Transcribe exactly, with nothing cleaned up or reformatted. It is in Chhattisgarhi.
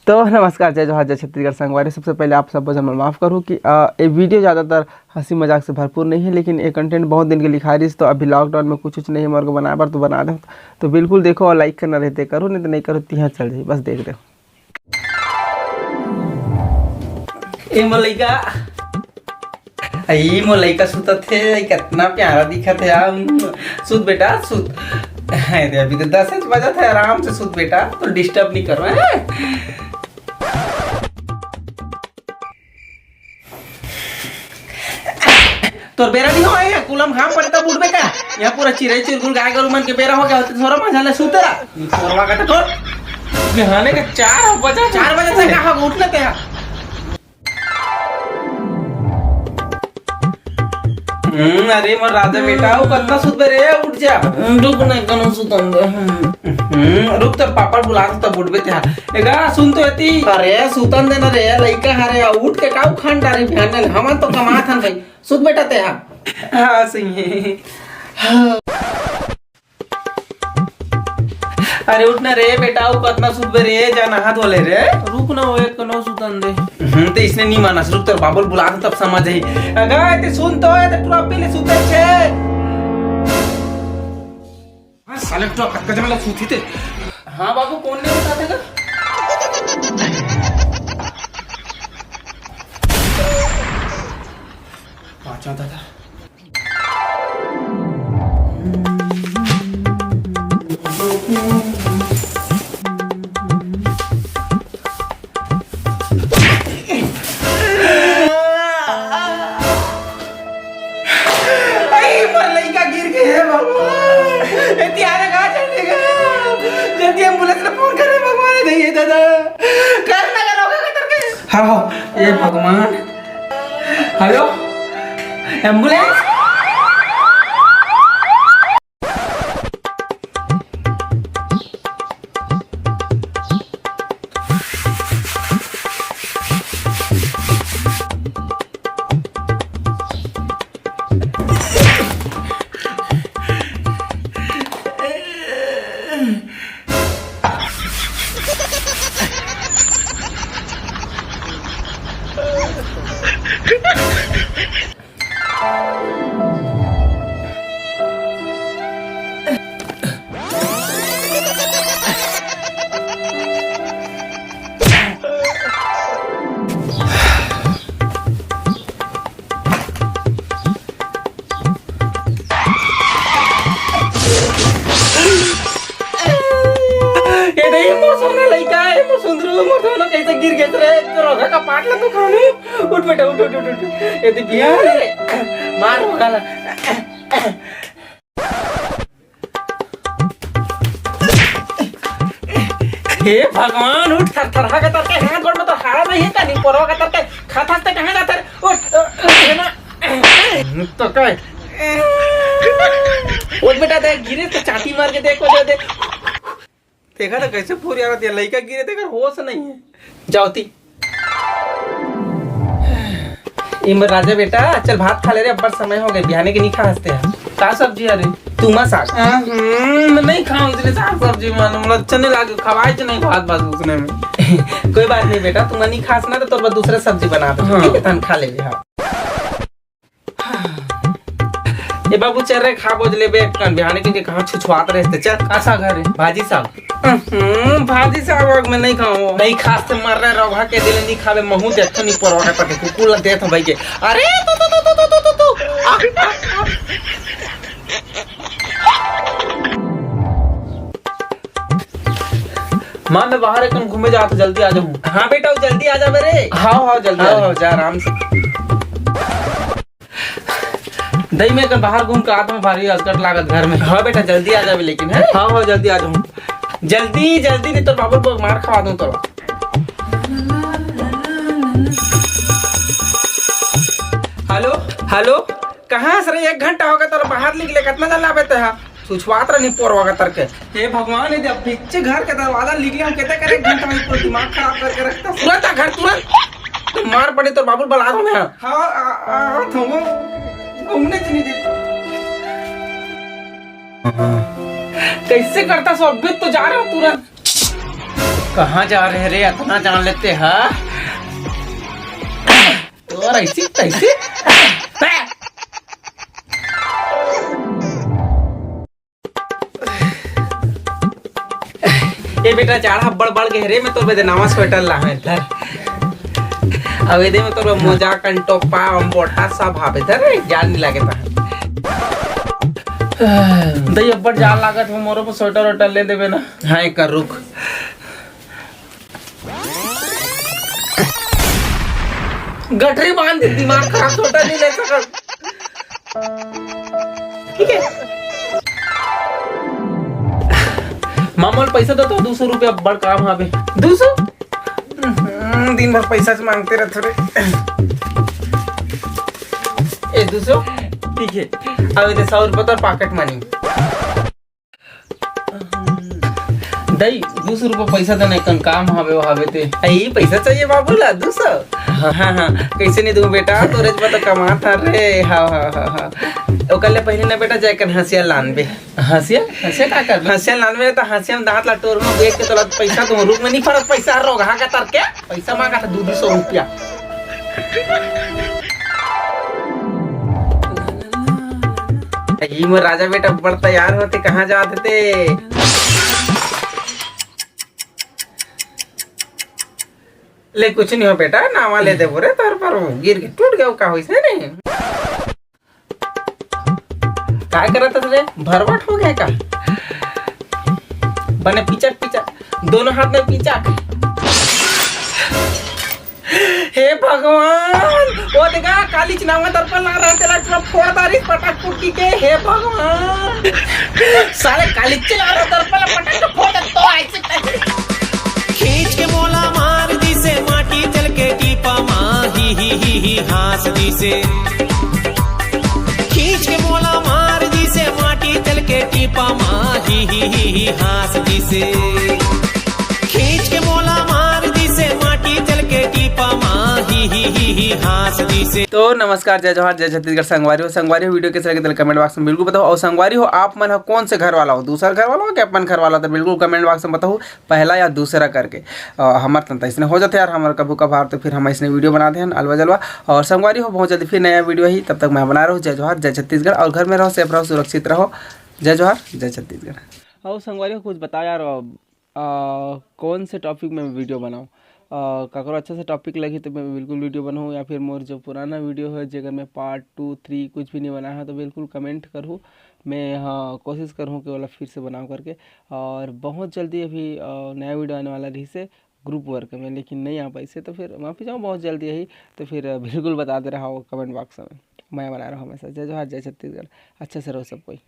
तो नमस्कार, जय जोहार, जय छत्तीसगढ़ संगवारी। सबसे पहले आप सब जन माफ करूँ कि अ, ये वीडियो ज़्यादातर हंसी मजाक से भरपूर नहीं है, लेकिन ये कंटेंट बहुत दिन के लिखा रही, तो अभी लॉकडाउन में कुछ कुछ नहीं है मोर को बनाए बर, तो बना दे। तो बिल्कुल देखो और लाइक करना रहते करो, नहीं तो नहीं करो, तिहा चल जाए, बस देख दे। ए मोर लइका, ई मोर लइका सुतत हे, कितना प्यारा दिखत हे यार। सुत बेटा, सुत। अरे, अभी तो दस बजत हे, आराम से सुत बेटा, तो डिस्टर्ब नहीं करो, हैं? तोर बेरा नहीं होय, कुलम घाम पड़े तब उठबे का? यहाँ पूरा चिरई चिरगुल गाय गरु मन के बेरा हो गया होते, सोरा मजा ले सुते रहा। सोरवा का तो तोर बिहाने के चार बजे, चार बजे से कहा उठना ते। हम्म, अरे मोर राजा बेटा, वो कतना सुतबे रे, उठ जा। रुक ना, कनो सुतन दे। हम्म, रुक, तोर पापा बुला, तब उठबे ते। एगा, सुन तो एती। अरे, सुतन दे ना रे, लइका हरे, उठ के का उखान डारी बिहान ले, हमन तो कमात हन भाई। सुत बेटा ते हा। हाँ, सही है। अरे उठ ना रे बेटा, वो कतना सुतबे रे, जा नहा धो ले रे। रुक ना, वो एक कनो सुतन दे। हम्म, तो इसने नहीं माना, रुक, तोर बाबुल बुला दे, तब समझ आई। अगा, ते सुन तो, ते पूरा पीले सुते छे। हाँ, साले तो कतका जमा ला सूती ते। हाँ बाबू, कौन नहीं उठाते का? पाँच दादा। अरे, मोर लइका गिर गे हे भगवान। ए, तिहारे कहाँ चले गा? जल्दी एम्बुलेंस ला फोन करे भगवान, ए, नहीं हे दादा। कर ना करो, का करके? हाँ, हाँ, ए भगवान। Hello, ambulance? ए दे, ए मोर सोना लइका, ए मोर सुंदरू, मोर सोना कइसे गिर गेस रे? तो रोगा का पाट ला तो खानू। उठ बेटा, उठ, उठ, उठ, उठ। ए दे बिया रे। मार रोगा ला। हे भगवान, उठ, थरथरा के तर के हाथ गोड़ में तो हाड़ा नहीं है का? नहीं, पोरवा का तर के खाता से कहाँ जाता रे? उठ, उठ, उठ, है ना? तो कह। उठ बेटा, देख, गिरे तो चाटी मार के देख, वो दे। देखा तो कैसे फुरियावत हे, लइका गिरे तेकर होश नहीं है। जाओ ती। इमर राजा बेटा, चल भात खा ले रे, अब्बड़ समय हो गए, बिहाने के नहीं खा हंसते हैं। का सब्जी हरे? तुमा साग। हम्म, मैं नहीं खाऊं इसने साग सब्जी, मन, मतलब अच्छा नहीं लागे, खवाए तो नहीं भात बस उसने में। कोई बात नहीं बेटा, तुमा नहीं खास ना तो तोर बर दूसरा सब्जी बना दो, हाँ। ठीक है, तहन खा ले, हाँ। ए बाबू, चल रे, खा बोझ लेबे एक कन, बिहाने के कहाँ छुछुआत रहे थे, चल। का साग हरे? भाजी साग। हम्म, भाजी साग वाग मैं नहीं खाऊं। नहीं खास ते मर रहे, रौभा के दिले नहीं खावे, महू देखो नहीं परवा का, ताकि कुकुर ला देत हो भाई के। अरे, तू, तू, तू। आ, आ, आ। माँ, मैं बाहर एक कन घूमे जात हूँ, जल्दी आ जाऊँ। हाँ बेटा, जल्दी आ जाबे रे। हाँ, हाँ, जल्दी आ हाँ, जाऊँ। हाँ, जा आराम से। दई में कन बाहर घूम के आत हूँ, भारी असकट लागत घर में। हाँ बेटा, जल्दी आ जाबे लेकिन, हैं? हाँ, हाँ, जल्दी आ जाऊँ। जल्दी, जल्दी, नहीं तो बाबू को मार खवा दूँ तोला। हेलो, हेलो, कहाँ हस रे? एक घंटा हो गया तोला बाहर निकले, कितना जल्दी आबे ते हा? छुछुआत रहनी पोरवा का तर के। हे भगवान, ये अब पीछे घर के दरवाजा निकले, हम कहते करे एक घंटा में पूरा दिमाग खराब करके रखता। तुरंत आ घर, तुरंत। तो मार पड़े तो बाबू बुला दो मैं। हाँ, आ, आ, तो वो घूमने से नहीं देता। कैसे करता सो, अभी तो जा रहा हूँ तुरंत। कहाँ जा रहे रे, अतना जान लेते हा? तोर ऐसी तैसी। ए बेटा, जाड़ा अब्बड़ बढ़ गे रे, मैं तोर बदे नवा स्वेटर लाहूं, धर। अब एदे में तोर मोजा, कंटोपा, अम्बोटा सब हावे, धर रे, जाड़ नी लागे ता। दई अब्बड़ जाड़ लागत हो, मोरो पर स्वेटर वेटर ले देबे ना। हाँ, एक कर रुक। गठरी बांध दे, दिमाग खराब, स्वेटर नहीं ले सकत। ठीक है। मामा, पैसा दे तो, दो सौ रुपया, बड़ काम हावे। दो सौ? हम्म, दिन भर पैसा से मांगते रहते रे। ए, दो सौ? ठीक है। अब इधर सौ रुपया तो pocket money। दई, दू सौ रुपया पैसा देना, एक काम हावे, वो हावे ते। ए, पैसा चाहिए बाबू ला, दू सौ? हाँ, हाँ, हाँ, कैसे नहीं दूँ बेटा, तोरे जब तो कमात हन रे। हाँ, हाँ, हाँ, हाँ। ओकर ले पहले ना बेटा, जाकर हंसिया लानबे। हंसिया? हंसिया का करबे? हंसिया लानबे तो हंसिया में दांत ला टोर में देख के तोला पैसा दूँ, रुक में नहीं फरत पैसा, रोगहा का तर के। पैसा मांगा था दू दू सौ रुपया। ई मोर राजा बेटा बड़ तैयार होते, कहाँ जात ते? ले कुछ नहीं हो बेटा, नावा ले देबो रे, तोर पर वो गिर के टूट गया, का होइस है नहीं? काय करत हस रे? भरवट हो गया का? बने पिचक पिचक, दोनों हाथ में पिचक। हे भगवान, वो देखा, काली चनावा दर्पण ला रहा, तेला पूरा फोड़ डारी पटक पुटकी के। हे भगवान, साले काली चनावा दर्पण ला पटक के फोड़ दे तो ऐसे। खींच के मोला मार दिसे माटी चल के टीपा मा, ही ही ही ही हाँस दिसे। खींच के मोला मार दिसे माटी चल के टीपा मा, ही ही ही ही हाँस दिसे। खींच के मोला मार दिसे माटी चल के टीपा मा, ही ही ही ही हाँस दिसे। तो नमस्कार, जय जोहार, जय छत्तीसगढ़। संगवारी हो, संगवारी हो, video कैसे लगे तेला comment box में बिल्कुल बताओ। और संगवारी हो, आप मन ह कौन से घर वाला हो, दूसर घर वाला हो कि अपन घर वाला हो, तो बिल्कुल comment box में बताओ। पहला या दूसरा करके। अ, हमर तन त अइसने हो जाथे यार, हमर कभू कभार तो फिर हम अइसने video बना देहन अलवा जलवा। और संगवारी हो, बहुत जल्दी फिर नया video ही, तब तक मैं बना रहूँ। जय जोहार, जय छत्तीसगढ़, और घर में रहो, safe रहो, सुरक्षित रहो। जय जोहार, जय छत्तीसगढ़। और संगवारी हो, कुछ बताओ यार, अ, अ, कौन से topic में video बनाऊँ? अ, काकरो अच्छा सा topic लगी तो मैं बिल्कुल video बनाऊँ, या फिर मोर जो पुराना video है, जेकर मैं part two, three कुछ भी नहीं बनाया है, तो बिल्कुल comment करहू। मैं, हाँ, कोशिश करहूँ कि ओला फिर से बनाऊँ करके। और बहुत जल्दी अभी, अ, नया video आने वाला रहिसे group work में, लेकिन नहीं आ पाइसे, तो फिर माफी चाहूँ, बहुत जल्दी यही, तो फिर, अ, बिल्कुल बता दे रहा हो comment box में। मैं बना रहा हूँ हमेशा। जय जोहार, जय छत्तीसगढ़, अच्छे से रहो सब कोई।